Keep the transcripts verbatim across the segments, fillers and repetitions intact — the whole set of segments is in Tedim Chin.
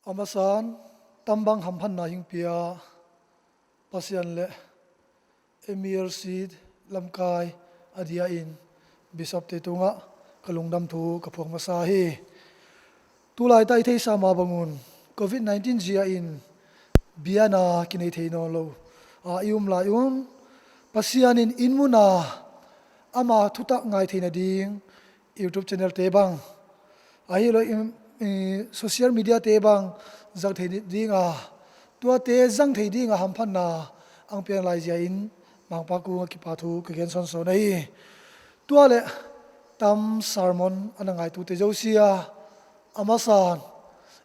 A masan, tambang hamphatna hing pia Pasian le M E R C lamkai a dia-in Bishopte tungah ka lungdam thu ka phuak masa hi. Tulaitak i theihsa mah bangun covid nineteen zia-in biana kinei thei nawn lo a i um lai un, Pasian in inn muna ama thutak ngai thei nading YouTube channel te bang, ahi lo in, in social media te bang zang thei dinga, tuate zang thei dinga hamphatna ang piang lai zia-in Mangpa kungah kipa thu ka gen sawnsawn ahi. Tua le tam sermon a na ngaitute zosia a masan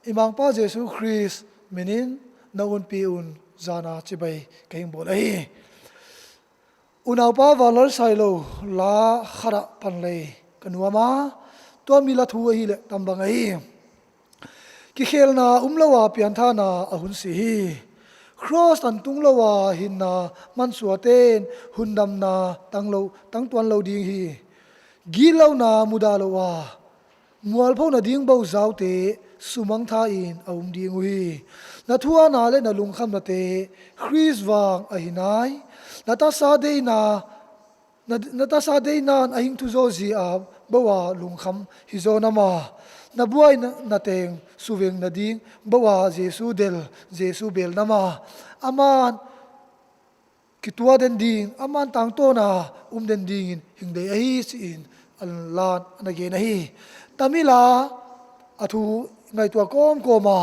i Mangpa Jesu Khrist minin na unpi un zana cibai ka hing bawl ahi. Unaupa Vanlal Sailo la khatah pan lei ka nuam a, tua mi la thu ahileh tambang ahi. Kikhelna um lo a pianthana a hun si hi. Cross tan tung lo a hinna mansuate in hundamna tang lo, tang tuan lo ding hi. Gitlona mudah lo a mualpho nading bozaute sumangtha in a um ding uh hi. Na thuana le na lungkhamnate Khrist vang ahi nai. Na tasa deina, na, na tasa deina in a hing thuzaw zia bo a lungkham hizaw nama. Na buaina, na teng suveng nading bo a Jesu del, Jesu bel nama. Aman kitua den ding, aman tangtawna um den dingin hing dei ahi ci-in a lan a na gen ahi. Tamila a thu ngaihtuah kawmkawma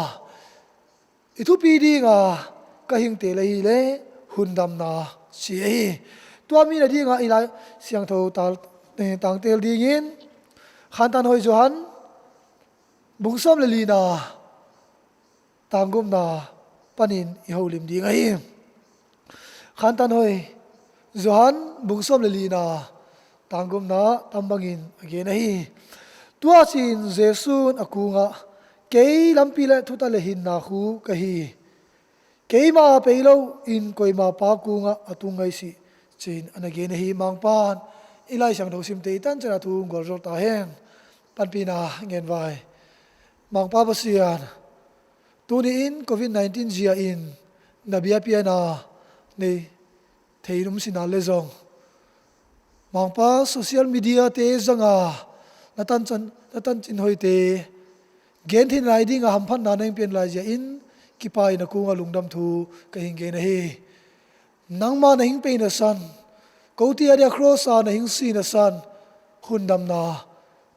i thupi dinga ka hing tel ahileh hundamna ci ahi. Tua mi na dinga i Lai Siangtho tal, eh, tangtel dingin Khantan Hoi Johan bung sawm le lina tanggupna panin i holim ding ahi. Khantan Hoi Johan bung sawm le lina tanggupna tambangin a gen ahi. Tua ci-in Jesu in a kungah, kei lampi le thutak le hinna khu ka hi. Keima pei lo in koima Pa kungah a tung ngai sih, ci-in a na gen ahi. Mangpan i Lai Siangtho simte i tanciana thu gualzol ta hen. Panpihna ngen vai. Mangpa Pasian, tuni in covid nineteen zia in na biakpiakna nei thei in um sihna le zong, Mangpa social media te zanga na tancin, na tancin hoihte gen thei nai dinga hamphatna na hing pian lai zia in kipai na kungah lungdam thu ka hing gen ahi. Nangma na hing pei na san, kote adia cross a na hing si na san, hundamna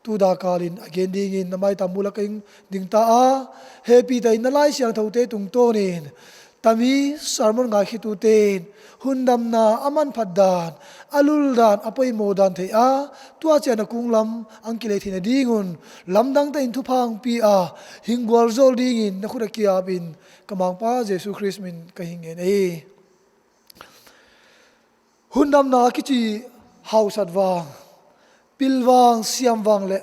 tu dakalin a gen dingin na maitam uh lak a ka hing dingta a, hehpihtakin na Lai Siangthote tungtawnin tami sermon ngaikhitute in hundamna a manphat dan, a lul dan, a poimaw dan thei a, tua ciang na kunglam ang kilei thei nadingun lamdangte in thupha ang pia a, hing gualzol dingin na khut a kiapin ka Mangpa Jesu Khrist min ka hing ngen ahi. Hundamna kici hausat vang, pilvang, siamvang le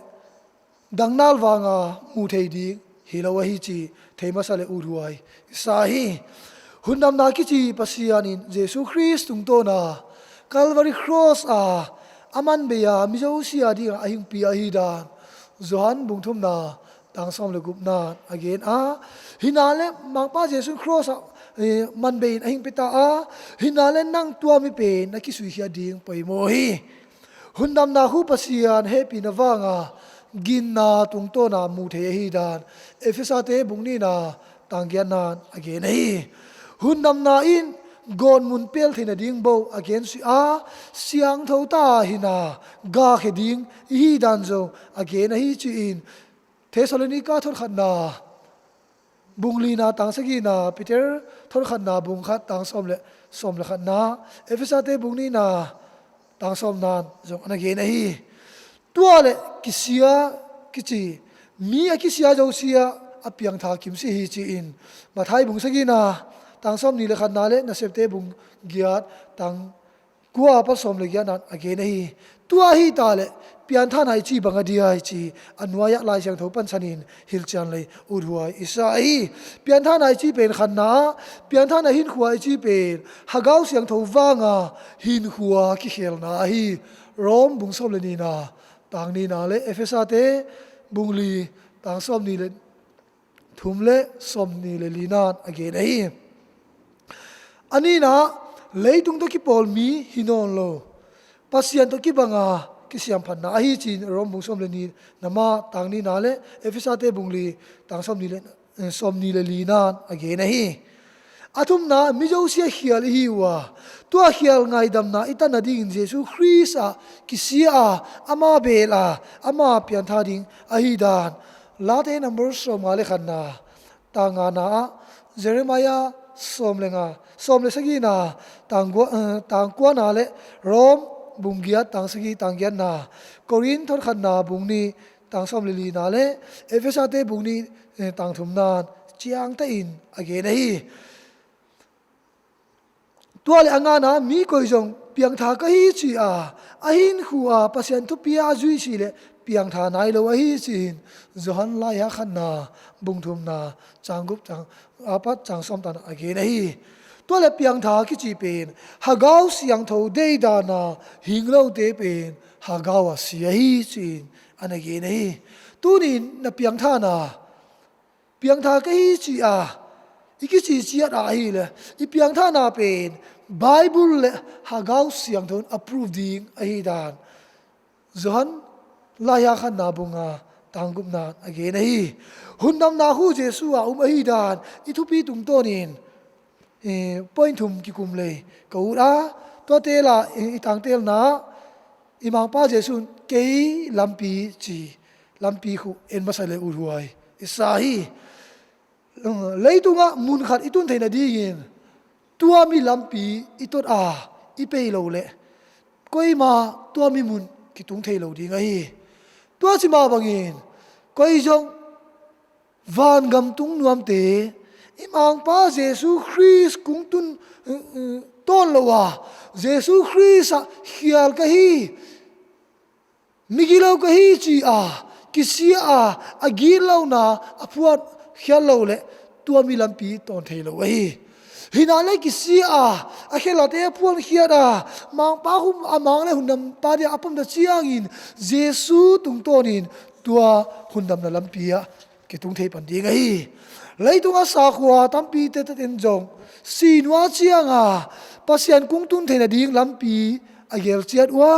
dangnal vanga mu thei ding hi lo ahi ci thei masa le uthuai i sa hi. Hundamna kici Pasian in Jesu Khrist tungtawna Calvary Cross a a man bei a mizo sia dinga a hing pia ahi dan Johan bung thumna tang sawm le gupna a gen a, hina le Mangpa Jesu Khrist a, eh, man bei in a hing pia ta a, hina le nang tua mi pen na kisuikhia ding poimaw hi. Hundamna khu Pasian hehpihna vanga ginna tungtawna mu thei ahi dan Efesate bung nihna tang giatna a gen ahi. Hundamna in gawtmun pel thei nading bo a gen si a, siangtho ta hina gakhe ding i hi dan zong a gen ahi ci-in Thessalonika thotkhatna bung lina tang sagina, Peter thotkhatna bung khat tang sawm le, sawm le khatna, Efesate bung nihna tang sawmna zong a na gen ahi. Tua le kisia kici, mi a kisia zosia a piangtha kim si hi ci-in Matthai bung sagina tang sawmnih le khatna le Nasepte bung giat tang kua pan sawm le giatna a gen ahi. Tua ahi ta le pianthana i ci bang a dia i ci a nuai-ah Lai Siangtho pansanin hilhcian lei uthuai i sa ahi. Pianthana i ci pen khatna, pianthana hinkhua i ci pen Hagau Siangtho vanga hinkhua kikhelna ahi. Rom bung sawm le nihna tang nihna le Efesate bung li tang sawmnih le thum le sawmnih le li-na'n a gen ahi. A nihna, leitung tawh kipawl mi hi nawn lo, Pasian tawh kibanga kisiamphatna ahi ci-in Rom bung sawm le nih, nama tang nihna le Efesate bung li tang sawmnih le, eh, sawmnih le li-na'n a gen ahi. A thumna, mi zosia khial i hi uh a, tua khial ngaidamna i tan nadingin Jesu Khrist ah kisia a, ama beel a, ama piantha ding ahi dan Late number sawmnga le khatna, tang ngana ah, Jeremiah sawm le nga, sawm le sagihna, tang gua-, eh, tang kuana le Rom bung giat tang sagih tang giatna, Korin thotkhatna bung nih tang sawm le lina le Efesate bung nih, eh, tang thumna'n ciangtakin a gen ahi. Tua le a ngana, mi koi zong piangtha ka hi ci a, a hinkhua Pasian thupi a zui sih leh piangtha nai lo ahi ci-in Johan lai-a khatna bung thumna cang guk cang apat cang sawm tan a gen ahi. Tua le piangtha kici pen Hagau Siangtho deidana hing lote pen Hagau a si ahi ci-in a na gen ahi. Tunin na piangthana, piangtha ka hi ci a i kici ciat a ahileh i piangthana pen Bible le Hagau Siangtho in a proof ding ahi dan Johan lai-a khatna bung nga tang gukna a gen ahi. Hundamna khu Jesu a um ahi dan i thupi tungtawnin, eh, point thum kikum lei ka ut a, tua teel a, eh, i tangtelna, i Mangpa Jesu in kei lampi ci, lampi khu en masa le uthuai i sa hi. Leitungah mun khat i tun theih nadingin tua mi lampi i tot a i pei lo leh koima tua mi mun kitung thei lo ding ahi. Tua ci mah bangin koi zong vangam tung nuamte i Mangpa Jesu Khrist kung tun, uh, uh, tawn lo a, Jesu Khrist ah khial ka hi, migilo ka hi ci a kisia a, a gitlona a phuatkhiat lo leh tua mi lampi tawn thei lo ahi. Hi na le kisia a, a khelate a phuatkhiat a, Mangpa hum a mang le hundampa dia a pamta ciangin Jesu tungtawnin tua hundamna lampi ah kitung thei pan ding ahi. Leitungah sakhua tampi tetetin zong si nua cianga Pasian kung tun theih nading lampi a gel ciat uh a,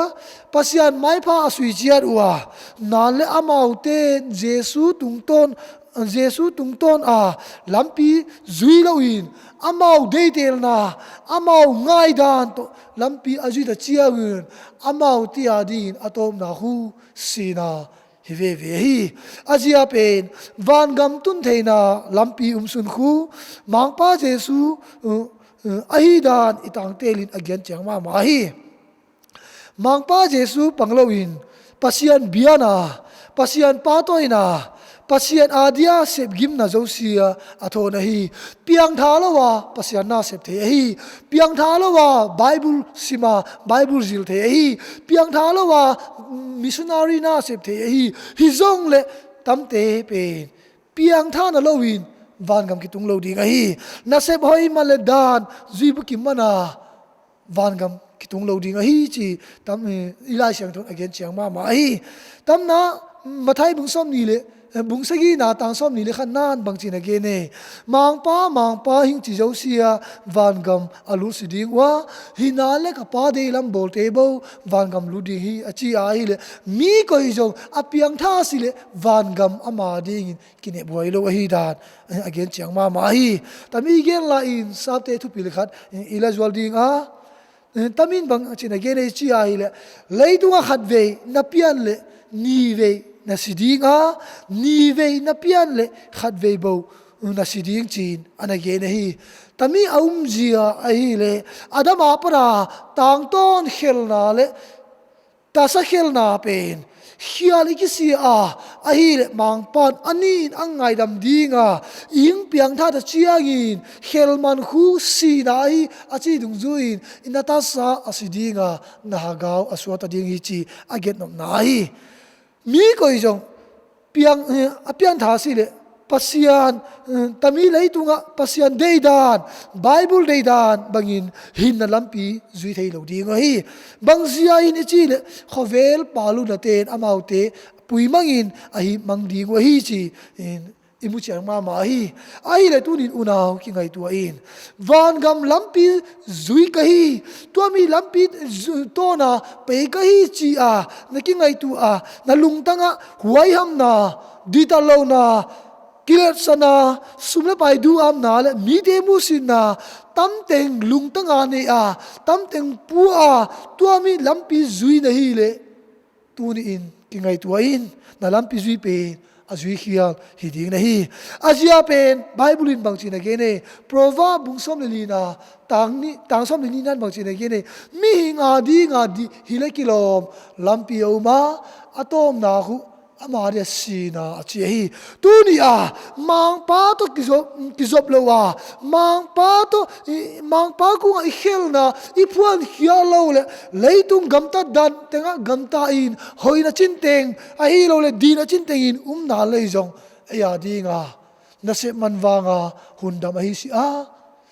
Pasian maipha a sui ciat uh a, nan le amaute Jesu tungtawn, Jesu tungtawn a lampi zui loin amau deitelna, amau ngaidan tawh lampi a zuita ciangin amau tia dingin a tawpna khu sina hi veve hi. A zia pen vangam tun theihna lampi umsun khu Mangpa Jesu, uh, uh, ahi dan i tangtelin a gen ciang mahmah hi. Mangpa Jesu pang loin Pasian biana, Pasian pahtawina, Pasian adia sepgimna zosia a thawn ahi. Piangtha lo a Pasian na sep thei ahi. Piangtha lo a Bible sima Bible zil thei ahi. Piangtha lo a missionary na sep thei ahi. Hi zong le tamte pen piangthana loin vangam kitung lo ding ahi. Nasep hoih man le dan zui bukim mana vangam kitung lo ding ahi ci tam, eh, i Lai Siangtho in a gen ciang mahmah ahi. Tamna Mathai bung sawmnih le, eh, bung sagihna tang sawmnih le khatna'n bangcin a gen e. Mangpa, Mangpa hing ci zosia vangam a lut si ding uh a, hi na le ka Pa deilam bawlte bo vangam lut ding hi a ci a ahileh mi koi zong a piangtha si leh vangam ama dingin kinephuai lo ahi dan, eh, a gen ciang mahmah hi. Tami gen lai-in sapte thupi le khat, eh, i la zual ding a, eh, tamin bangcin a gen ei ci a hileh, leitungah khatvei na pian leh nivei na si ding a, nivei na pian leh khatvei bo na si ding ci-in a na gen ahi. Tami a umzia ahileh Adam a pana tangtawn khelna le tasa khelna pen khial i kisia a, ahileh Mangpa'n a nih in a ngaidam dinga, i hing piangthata ciangin khelman khu sina ahi a ci dungzui-in i na tasa a si dinga, na hagau a suata ding hi ci a genopna ahi. Mi koi zong piang, eh, a piangtha si leh Pasian, eh, tami leitungah Pasian deidan, Bible deidan bangin hinna lampi zui thei lo ding uh ahi. Bangzia in i cih leh khovel pa lutnate in amaute pui mangin ahi mang ding uh ahi ci-in i mu ciang mahmah hi. Ahih leh tunin unau kingaihtuah in. Vangam lampi zui ka hi, tua mi lampi zu-, tawna pei ka hi ci-a na kingaihtuah a, na lungtangah huaihamna, dihtat lohna, kiletsana, sum le pai duhamna le mite musitna, tamteng lungtanga nei a, tamteng pua a, tua mi lampi zui na hi leh, tuni-in kingaihtuah in, na lampi zui pen a zui khial hi ding na hi. A zia pen Bible in bangci na gen e, Proverb bung sawm le lina, tang ni, tang sawm le nihna in bangci na gen e, mihing a dinga di hi le kilawm lampi a um a, a tawpna uh ama dia sina a ci ahi. Tuni a, Mangpa tawh kizop, kizop lo a, Mangpa tawh, i, Mangpa kungah i khelna i phuankhia lo le, leitung gamtat dan tengah gamta in, hoihna cinteng ahi lo le, dihna cintengin umna lei zong ei a dinga nasep man vanga hundam ahi si a,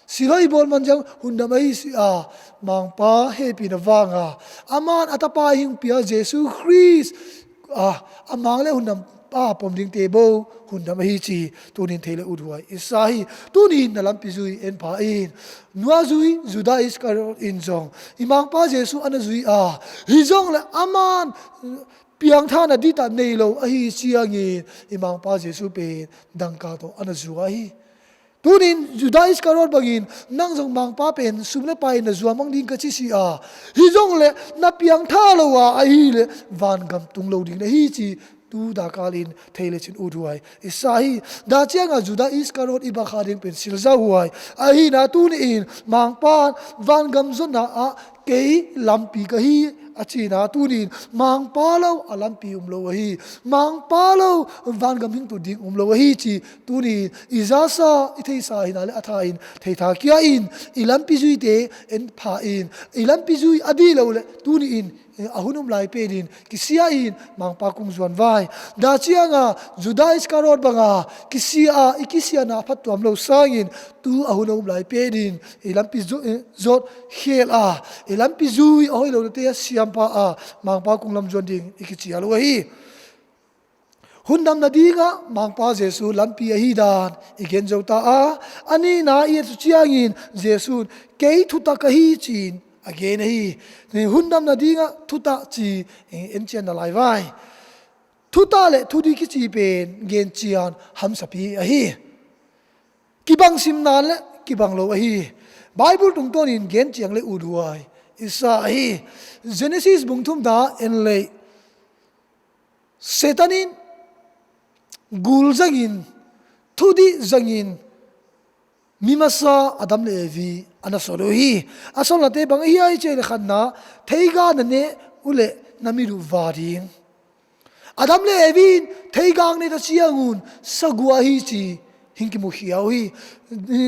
siloi bawl man zong hundam ahi si a, Mangpa hehpihna vanga, aman a tapa hing pia Jesu Khrist, a, a mang le hundam pa pom dingte bo hundam ahi ci, tunin thei le uthuai i sa hi. Tunin na lampi zui en pha in. Nua zui Judah Iskariot in zong i Mangpa Jesu a na zui a, hi zong le aman piangthakna dihtak nei lo ahi ciangin i Mangpa Jesu pen dangka tawh a na zua hi. Tunin Judah Iskariot bangin nang zong Mangpa pen sum le pai na zuam ang ding ka ci si a, hi zong le na piangthak lo a, ahih leh vangam tung lo ding na hi ci, tu dakalin thei le cin uthuai i sa hi. Dah cianga Judah Iskariot i bang kha ding pen silzauhuai ahihna, tuni-in Mangpa vangam zonna ah kei lampi ka hi a cina, tunin Mangpa lo a lampi um lo ahi, Mangpa lo vangam hing tut ding um lo ahi ci, tunin i zasa, i theisa hina le a tha in theitha kia in, i lampi zuite en pha in, i lampi zui a dih lo le, tuni-in, eh, a hun um lai pet in kisia in Mangpa kung zuan vai. Dah cianga Judah Iskariot banga kisia a, i kisiana a phattuam lo sangin, tu a hun a um lai pet in i lampi zu-, eh, zot khel a, i lampi zui a hoih lo nate a siampa a, Mangpa kung lam zuan ding i kicial uh ahi. Hundam nadingah Mangpa Jesu lampi ahi dan i gen zo ta a, a nihna i et uh ciangin Jesu in kei thutak ka hi ci-in a gen ahi. Hundam nadingah thutak ci en cian na lai vai. Thutak le thudih kici pen gen cian hamsapi ahi. Kibang simna le kibang lo ahi. Bible tungtawnin gen ciang le uthuai i sa ahi. Genesis bung thumna en leh, Satan in gul zangin, thudih zangin, mi masa Adam le Evi a na sawt uh hi. A sawtnate bang ahi hiam cih leh, khatna, theiga na neh uh leh na mit uh va ding. Adam le Evi in theiga hong nei ta ciangun sagua hi ci hing kimukhia uh hi.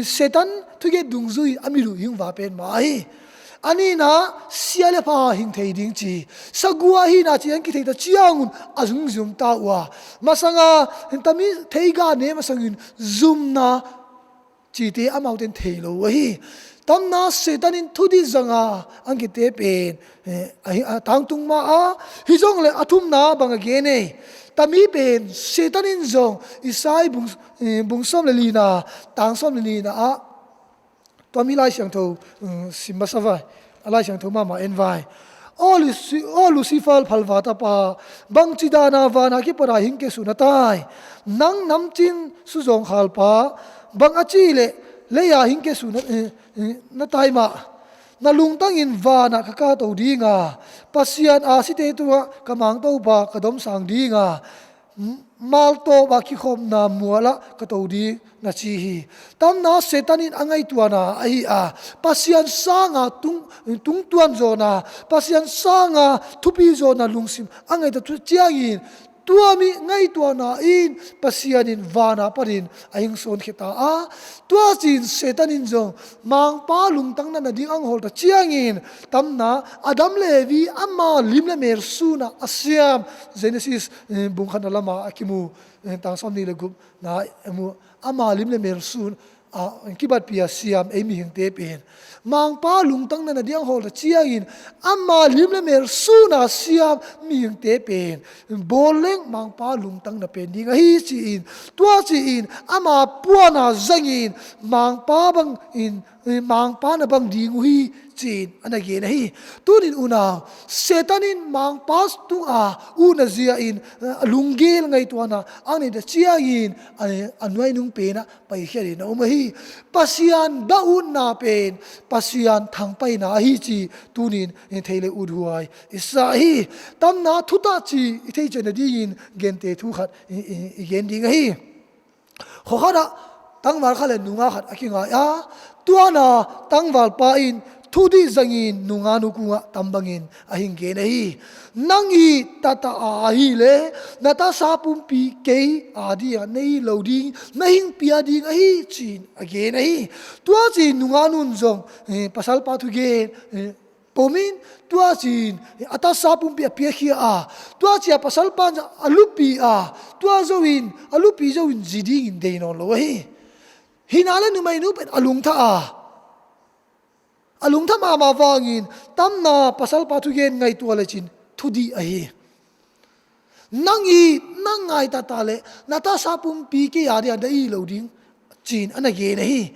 Satan thugen dungzui a mit uh hing va pen mah hi. A nihna, sia le pha hing thei ding ci. Sagua hihna ci hong kithei ta ciangun a zungzum ta uh a, masanga tami theiga ne masangin zumna cite amaute in thei lo uh ahi. Tamna Satan in thudih zanga hong kite pen, eh, ahi, a tangtung ma a, hi zong le a thumna bang a gen e. Tami pen Satan in zong Isai bung, eh, bung sawm le lina, tang sawm le lina ah, tua mi Lai Siangtho, um, sim masa vai. A Lai Siangtho mahmah en vai. Aw Luci-, aw Lucifer, phalva tapa, bangci dana vana kipata hing kesuh na tai? Nang namcin suzawng khalpa, bang a cih leh leia hing kesuh na, eh, eh, na tai mah? Na lungtangin vanah ka kahto dinga, Pasian a site tungah ka mangtopa ka domsang dinga, maltawpa kikhopna mualah ka to ding na ci hi. Tamna Satan in a ngaihtuahna ahi a, Pasian sanga tung, tungtuan zawna, Pasian sanga thupi zawna lungsim a ngaihtuah ciangin, tua mi ngaihtuahna in Pasian in vana panin a hing sawnkhia ta a, tua cin Satan in zong Mangpa lungtang natna ding a hong hawlta ciangin, tamna Adam le Evi ama lim le mel suna a siam, Genesis, eh, bung khatna lama a kimu, eh, tang sawmnih le gupna a mu, ama lim le mel sun, a kibatpih a siam ei mihingte pen Mangpa lungtang na na diang hawl ta ciangin ama lim le mel sun a siam mihingte pen bawl leng Mangpa lungtang na pen ding ahi ci-in, tua ci-in ama puan a zangin Mangpa bangin, Mangpa na bang ding uh hi ci-in a na gen ahi. Tunin unau, Satan in Mangpa tungah uh na zia in, a lunggel ngaihtuahna a nei ta ciangin a, a nuainung penah paikhia ding na om ahi. Pasian dah utna pen Pasian thangpaihna ahi ci tunin thei le uthuai i sa hi. Tamna thutah ci i thei cian nadingin gente thu khat i, i, i gen ding ahi. Khua khatah tangval khat le nungak khat a kingai a, tuana tangvalpa in thudih zangin nunganu kungah tambangin a hing gen ahi. Nang i tata a ahi le na tasa pumpi kei a dingah na i lo ding, na hing pia ding ahi ci-in a gen ahi. Tua ci-in nunganun zong, eh, pasalpa thugen, eh, pomin, tua ci-in, eh, a tasa pumpi a piakhia a, tua ci-a pasalpa a lupi a, tua zo in, a lupi zo in zi dingin dei nawn lo ahi. Hina le numeinu pen a lungtha a, a lungtha mahmah vangin tamna pasalpa thugen ngaihtuah lecin thudih ahi. Nang i, nang ngai tata le na tasa pumpi kei a dingah na i lo ding ci-in a na gen ahi.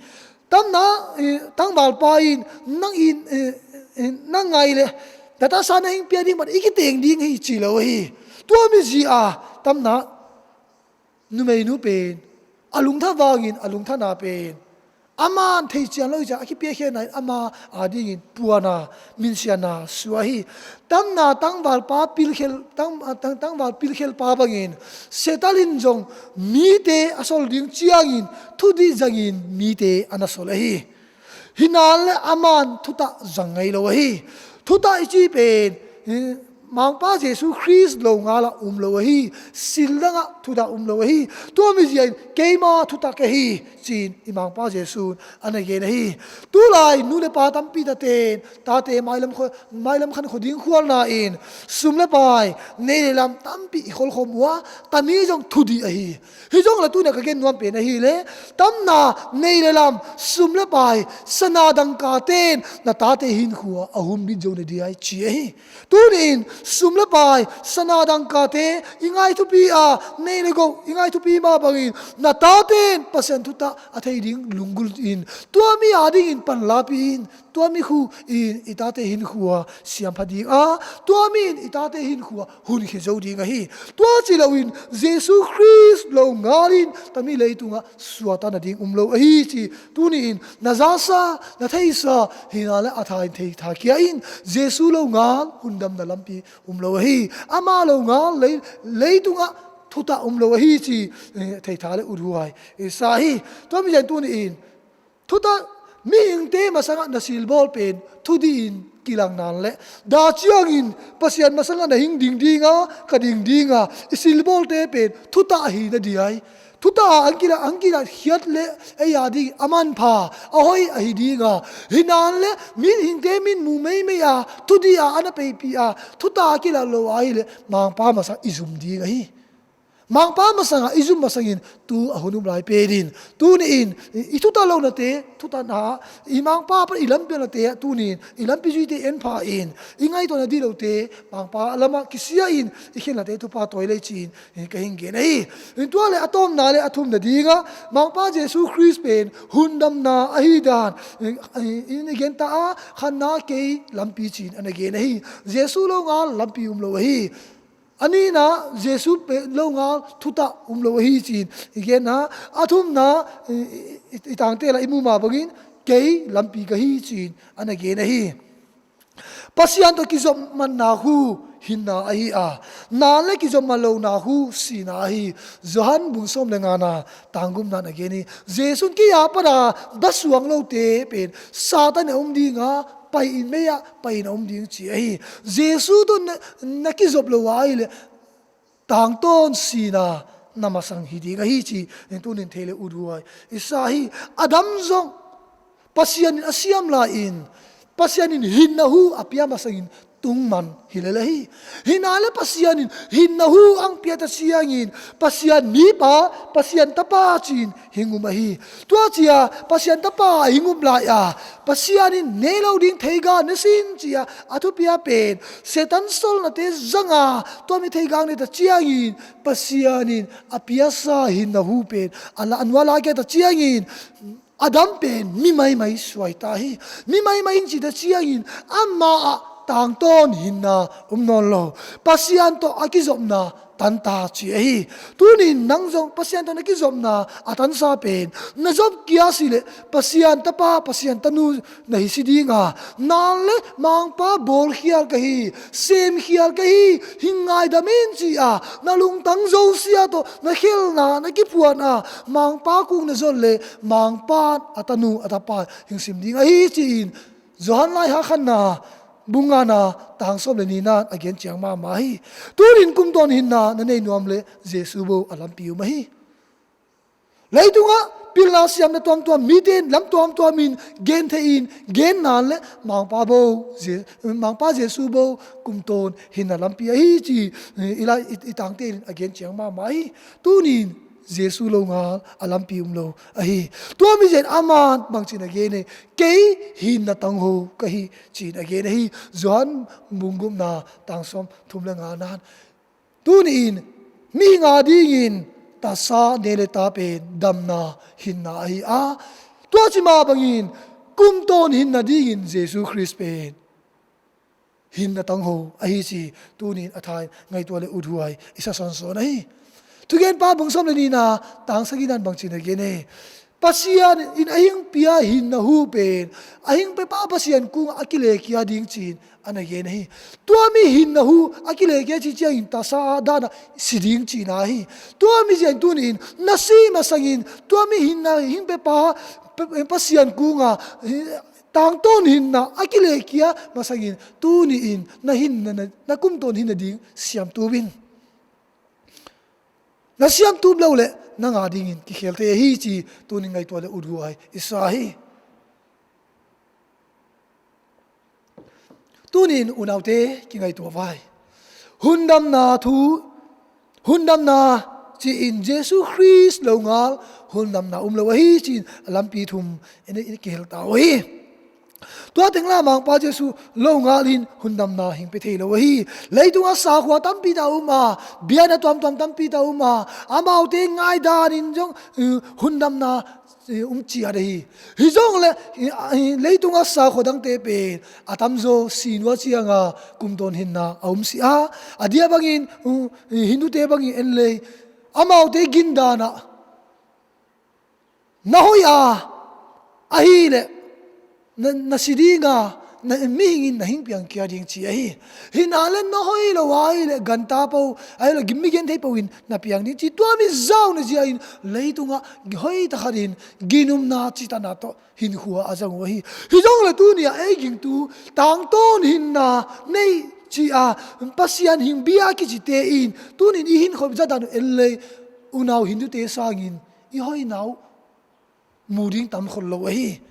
Tamna, eh, tangvalpa in nang i, eh, eh, nang ngai le na tasa na hing pia ding bang i kiteng ding hi ci lo ahi. Tua mi zi a tamna numeinu pen a lungtha vangin a lungthana pen aman thei cian lo hi ciang a kipiakhia na in ama a dingin puana minsiana sua hi. Tamna tangvalpa pilkhel, tang, tang, tangval pilkhelpa bangin Satan in zong mite a sol ding ciangin thudih zangin mite a na sol ahi. Hinan le aman thutah zang ngei lo ahi. Thutah i ci pen, eh, Mangpa Jesu Khrist lo ngalah um lo ahi. Sil dangah thutah um lo ahi. Tua mi zia in keima thutah ka hi ci-in i Mangpa Jesu a na gen ahi. Tulai nu le pa tampi taten tate mailam khua, mailam khan khua ding khualna in sum le pai, nei le lam tampi i kholkhom uh a, tami zong thudih ahi. Hi zong la tuna ka gen nuam pen ahi le, tamna nei le lam, sum le pai, sana dangkaten na tate hinkhua a humbit zo na ding ahi ci ahi. Tuni in sum le pai, sana dangkate i ngai thupi a, nei le gawh i ngai thupi mah bangin na taten Pasian thutah a thei ding lunggulh in, tua mi a dingin panlapih in, tua mi khu in i tate hinkhua siampha ding a, tua mi in i tate hinkhua hunkhia zo ding ahi. Tua ci loin Jesu Khrist lo ngalin tami leitungah suakta nading um lo ahi ci tuni in na zasa, na theisa, hina le a tha in thei tha kia in, Jesu lo ngal hundamna lampi um lo ahi. Ama lo ngal lei, leitungah thutah um lo ahi ci, eh, thei tha le uthuai i sa hi. Tua mi zia in tuni in thutah mihingte masangah na silbawl pen thudih in kilang nan le, dah ciangin Pasian masangah na hing ding dinga, ka ding dinga i silbawlte pen thutah ahi na ding ahi. Thutah a ang kilah, ang kilah khiat le ei a ding a manpha a hoih ahi dinga, hinan le mihingte min mu meimei a, thudih a a na peipih a, thutah a kilah lo ahi le Mangpa masa i zum ding ahi. Mangpa masangah i zum masangin tu a hun um lai pen in, tuni in i, i thutah lohnate, thutahna, i Mangpa pan i lampi nate, tuni in i lampi zuite en pha in, i ngaihtuahna dih lote Mangpa lamah kisia in i khialhnate thupha tawi lei ci-in, eh, ka hing gen ahi. In tua le a tawpna le a thumna dinga Mangpa Jesu Khrist pen hundamna ahi dan, eh, eh, in i gen ta a, khatna kei lampi ci-in a na gen ahi. Jesu lo ngal lampi um lo ahi. A nihna Jesu pen lo ngal thutah um lo ahi ci-in i gen a, a thumna i, i, i tangte la i mu mah bangin kei lampi ka hi ci-in a na gen ahi. Pasian tawh kizopmatna khu hinna ahi a, nan le kizopmat lohna khu sihna ahi. Johan bung sawm le ngana tang gukna na gen hi. Jesu in kei a pana basuang lote pen Satan a um dinga, pai in mei ah pai in a um ding ci ahi. Jesu tawh na, na kizop lo a ahi le tangtawn sihna na masang hi ding ahi ci, in tunin thei le uthuai i sa hi. Adam zong Pasian in a siam lai-in, Pasian in hinna hu a pia masangin tung man hi lel ahi. Hi na le Pasian in hinna hu ang pia ta ciangin Pasian mipa, Pasian tapa ci-in hing um ahi. Tua ci-a Pasian tapa hing um lai-a Pasian in nei lo ding theigang ne sin ci-a a thupia pen Satan solnate zanga tua mi theigang ne ta ciangin Pasian in a piasa hinna hu pen a la, a nuala kia ta ciangin a dam pen mi maimai suai ta hi. Mi maimai in ci ta ciangin ama ah tangtawn hinna um nawn lo. Pasian tawh a kizopna tanta ci ahi. Tunin nang zong Pasian tawh na kizopna a tansa pen na zop kia si le Pasian tapa, Pasian tanu na hi si dinga, nang le Mangpa bawlkhial ka hi, semkhial ka hi, hing ngaidam in ci-a na lungtang zosia tawh na khelna na kiphuatna Mangpa kung na zon le Mangpa a tanu a tapa hing sim ding ahi ci-in Johan lai-a khatna bung ngana tang sawm le nihna a gen ciang mahmah hi. Tunin kumtawn hinna na nei nuam le Jesu bo a lampi um ahi. Leitungah pilna siamna tuamtuam mite in lam tuamtuamin gen thei in gen nan le Mangpa bo, Je-, Mangpa Jesu bo kumtawn hinna lampi ahi ci, eh, i lai, i, i tangte in a gen ciang mahmah hi. Tunin Jesu lo ngal a lampi um lo ahi. Tua mi zia in aman bangcin a gen e, kei hinna tangho ka hi ci-in a gen ahi. Johan bung gukna tang sawm thum le ngana. Tuni-in mihing a dingin tasa ne le ta pen damna hinna ahi a, tua ci mah bangin kumtawn hinna dingin Jesu Khrist pen hinna tangho ahi ci tuni-in a thain ngaihtuah le uthuai i sa sawnsawn ahi. Thugenpa bung sawm le nihna tang sagihna in bangcin a gen e, Pasian in a hing pia hinna hu pen a hing pepa Pasian kungah a kilekia ding ci-in a na gen ahi. Tua mi hinna hu a kilekia ci ciangin tasa a dana si ding cihna ahi. Tua mi zia in tuni-in na si masangin tua mi hinna hing pepa Pasian kungah tangtawn hinna a kilekia masangin tuni-in na hinna, na, na kumtawn hinna ding siamtup in. Na siamtup lo le nang a dingin kikhel thei ahi ci tuni ngaihtuah le uthuai i sa hi. Tuni-in unaute kingaihtuah vai. Hundamna thu, hundamna ci-in Jesu Khrist lo ngal hundamna um lo ahi ci-in a lampi thum i, i kihel ta uh hi. Tua teng la Mangpa Jesu lo ngal in hundamna hing pe thei lo ahi. Leitungah sakhua tampi ta um a, biakna tuamtuam tampi ta um a, amaute ngaidan in zong, uh, hundamna, uh, um ciat ahi. Hi zong le, uh, uh, leitungah sakhua dangte pen a tamzaw sinua cianga kumtawn hinna a um si a, a dia bangin, uh, uh, Hindute bangin en lei amaute gindan ah na hoih a, ahih leh na, na si ding a, na, mihing in na hing piang kia ding ci ahi. Hi na le na hoih lo a, ahih leh ganta po, ahih leh mi gen thei po in na piang ding ci. Tua mi zau na zia in leitungah hoih takhat in ginumna citakna tawh hinkhua a zang uh ahi. Hi zong le tuni-ah ei gingtu tangtawn hinna nei ci-a Pasian hing bia kicite in tuni-in i hinkhop zadan uh en lei unau Hindute sangin i hoihna uh mu ding tam khol lo ahi.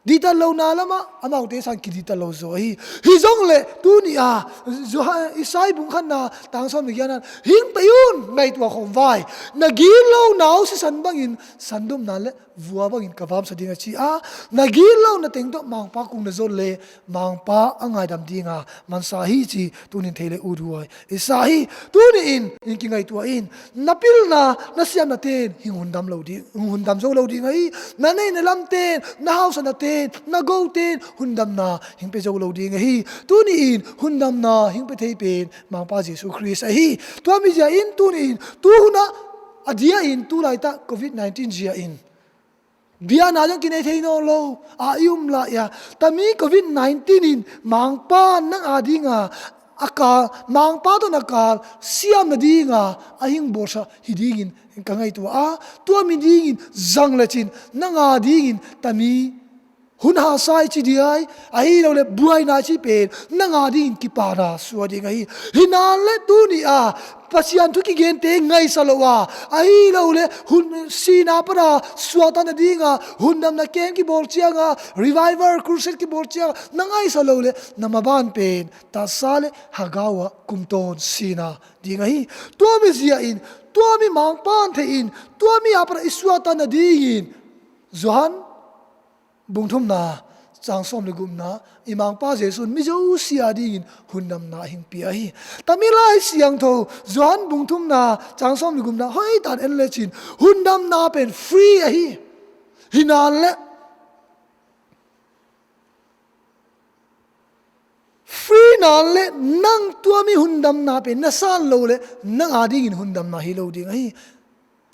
Dihtat lohna lamah amaute sang kidihtat lo zaw ahi. Hi zong le tuni-a Johan, Isai bung khatna tang sawm le giatna hing pei un, ngaihtuah khawm vai. Na gitlohna uh sisan bangin sandumna le vua bangin ka vamsa ding a ci a, na gitlohna teng tawh Mangpa kung na zon le Mangpa a ngaidam dinga mansa hi ci tunin thei le uthuai i sa hi. Tuni-in in kingaihtuah in, na pilna na siamna ten hing hundam lo ding, hing hundam zo lo ding ahi. Na neih na lam ten, na hausakna ten, na go ten hundamna hing pe zo lo ding ahi. Tuni-in hundamna hing pe thei pen Mangpa Jesu Khrist ahi. Tua mi zia in tuni-in tuhunah a dia in tulaitak covid nineteen zia in biakna zong kinei thei nawn lo a i um lai-a, tami covid nineteen in Mangpa nang a dinga a kal, Mangpa tawh na kal siam nadinga a hing bawlsa hi dingin ka ngaihtuah a, tua mi dingin zang lecin nang a dingin tami hun hasa i ci ding ahi, ahi lo le buaina i ci pen nang a dingin kipana suah ding ahi. Hinan le tuni a Pasian thu kigente ngaihsa lo a, ahi lo le hun sihna pana suahtakna dinga hundamna camp kibawl cianga, revival crusade kibawl cianga na ngaihsa lo le na maban pen Tasa le Hagau ah kumtawn sihna ding ahi. Tua mi zia in, tua mi mangpan thei in, tua mi a pana i suahtakna dingin Johan bung thumna, cang sawm le gupna, i Mangpa Jesu in mi zosia dingin hundamna a hing pia hi. Tami Lai Siangtho Johan bung thumna, cang sawm le gupna hoihtak en lecin hundamna pen free ahi. Hinan le free nan le nang tua mi hundamna pen na san lo le nang a dingin hundamna hi lo ding ahi.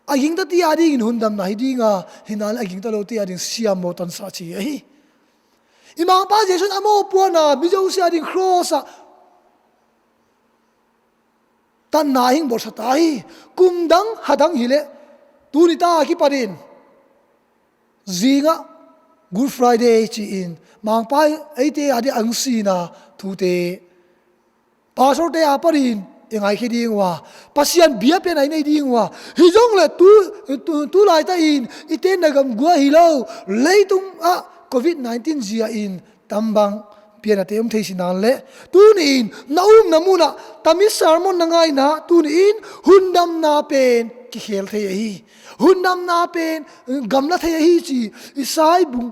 A gingta ti a dingin hundamna hi dinga, hinan le a gingta lo ti a ding siammaw tansa ci ahi. I Mangpa Jesu in a mawpuana mi zosia ding cross ah tanna a hing bawlsa ta hi. Kum dang ha dang hi le tuni ta a kipanin zingah Good Friday ci-in Mangpa eite a ding a hong sihna thute pastorte a panin i ngaikhia ding uh a, Pasian bia pen a i nei ding uh a, hi zong le tu, tu, tu laita in i tenna gam gua hi lo, leitung ah covid nineteen zia in tambang pianate um thei sinan le tuni in na umna munah tami sermon na ngaina tuni in hundamna pen kikhel thei ahi. Hundamna pen gamla thei ahi ci Isai bung,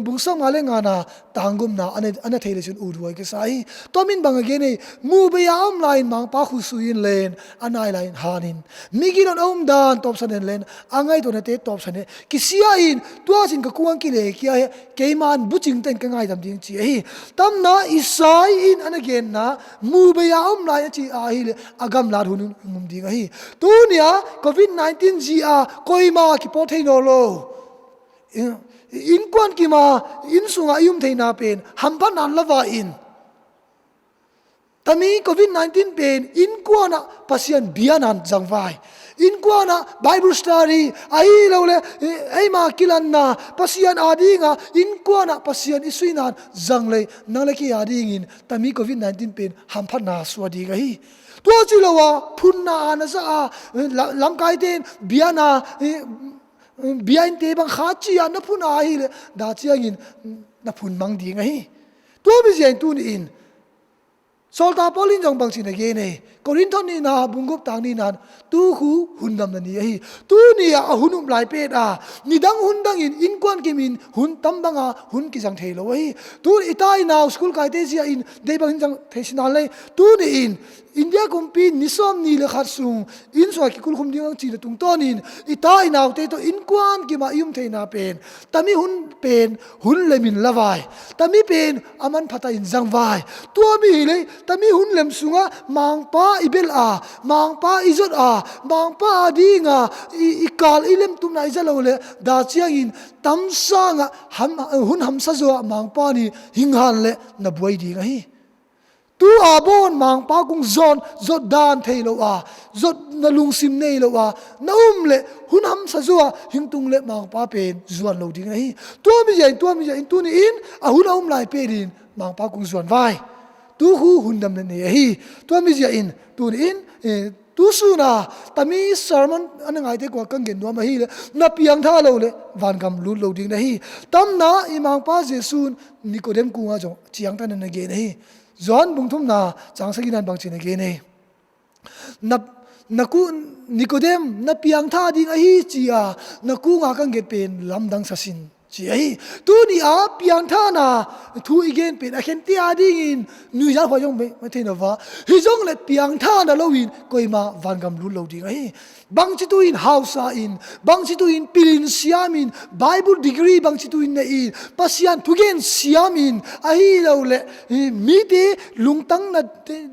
bung sawmnga le ngana tanggupna a na, a na thei le cin uthuai ka sa hi. Tua min bang a gen ei, muhbei a om lai-in Mangpa khut sui in len, a nai lai-in han in. Migilo a um dan tawpsan en len, a ngaihtuahnate tawpsan e. Kisia in, tua cin ka kung kile kia he, keiman bucingten ka ngaidam ding ci ahi. Tamna Isai in a na genna, muhbei a om lai a ci ahi le, a gamlat hun in um ding ahi. Tunia covid nineteen zia koima kipawt thei nawn lo. Innkuan kima, inn sunga i um theina pen hamphatna la vai in. Tami covid nineteen pen innkuanah Pasian bianan zangvai. Innkuanah Bible study ahi lo le eima kilanna Pasian a dinga innkuanah Pasian i suinan zanglei nang le kei a dingin tami covid nineteen pen hamphatna suah ding ahi. Tua ci lo a phunna a na za a lamkaite in biana biainte bang kha cia na phun ahi le dah ciangin na phun mang ding ahi. Tua mi zia in tuni in Sawltak Paul in zong bangci na gen ei. Korinth nihna bunggup tang nihna in tukhu hundamna ni ahi. Tuni a hun um lai pet a nidang hun dangin innkuan kimin hun tambanga hun kizang thei lo ahi. Tu i ta i nau school kaite zia in dei bangin zang thei sinan lei. Tuni in India kumpi ni sawm ni le khat sung inn sungah kikulkhum ding ang cina tungtawnin i ta i naute tawh innkuan kima i um theina pen tami hun pen hun lemin la vai. Tami pen a manphata in zang vai. Tua mi hi lei tami hun lem sungah Mangpa i bel a, Mangpa i zot a, Mangpa a dinga i, i kal i lemtumna i za lo le dah ciangin tamsangah ham, hun hamsa zawah Mangpa ni hinghan le na buai ding ahi. Tu a bawn Mangpa kung zawn zot dan thei lo a, zot na lungsim nei lo a na um le hun hamsa zawah hingtung le Mangpa pen zuan lo ding ahi. Tua mi zia in, tua mi zia in tuni in a hun a um lai pet in Mangpa kung zuan vai. Tukhu hundamna nei ahi. Tua mi zia in tuni in eh, tusuna tami sermon a na ngaite kua kang gen nuam ahi le na piangtha lo le vangam lut lo ding na hi. Tamna i Mangpa Jesu in Nikodem kunga zong ciangtan na gen ahi. Johan bung thumna cang sagihna in bangci na gen ei. Na, na ku Nikodem na piangtha ding ahi ci a na kunga kang gen pen lamdang sasin ci ahi. Tuni a piangthana thu i gen pen a khente a dingin nuizat huai zong mei, mei thei na va. Hi zong le piangthana loin koima vangam lut lo ding ahi. Bangci tu in hausa in, bangci tu in pilin siam in, Bible degree bangci tu in nei in, Pasian thugen siam in, ahi lo le mite lungtang na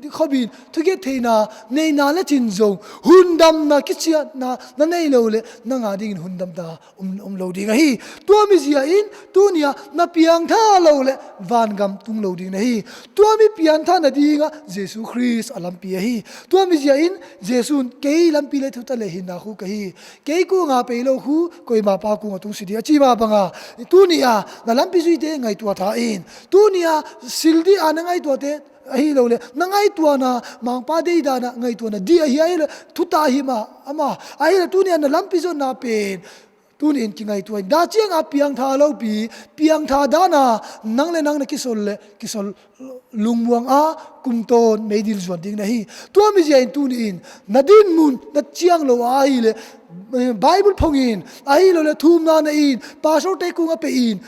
khop in thugen theina neina le cin zong hundamna kiciatna na nei lo le nang a dingin hundamna um, um lo ding ahi. Tua mi zia in tunia na piangtha lo le vangam tung lo ding na hi. Tua mi piangtha na dinga Jesu Khrist a lampi ahi. Tua mi zia in Jesu in kei lampi le thuta le hinna khu ka hi. Kei kung a pei lo khu koima pa kung a tungsi ding a ci mah banga, tuni a na lampi zuite ngaihtuah tha in. Tuni a sil ding a na ngaihtuahte ahi lo le, na ngaihtuahna Mangpa deidana ngaihtuahna ding ahi, ahi le thuta hi mah ama. Ahi le tuni a na lampi zuatna pen tuni in kingaihtuah in. Dah ciang a piangtha lopi, piangtha dana nang le nang na kisol le kisol lungmuang a kumtawn meidil zuan ding na hi. Tua mizia in tuni in na dinmun na ciang lo a ahi le, eh, Bible phong in, ahi lo le thumna na in, pastor te kung a pe in,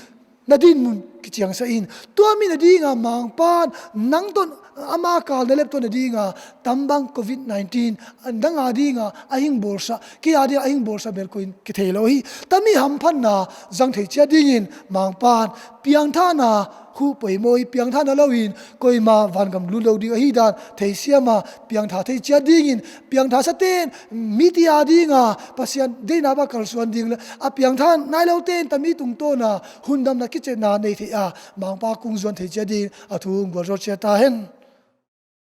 na dinmun kiciangsa in. Tua mi na dinga Mangpan nang ton ama kal na lep tua na dinga tambang covid nineteen nang a dinga a hing bawlsa, kei a dinga a hing bawlsa belko in kithei lo hi. Tami hamphatna zang thei ciat dingin Mangpan piangthana khu poimaw hi. Piangthana lo in koima vangam lut lo ding ahi dan theisiama piangtha thei ciat dingin, piangtha saten mite a dinga Pasian deina bang kalsuan ding le a piangtha nai loten tami tungtawna hundamna kicetna nei thei a Mangpa kung zuan thei ciat dingin a thu gualzawh ciat ta hen.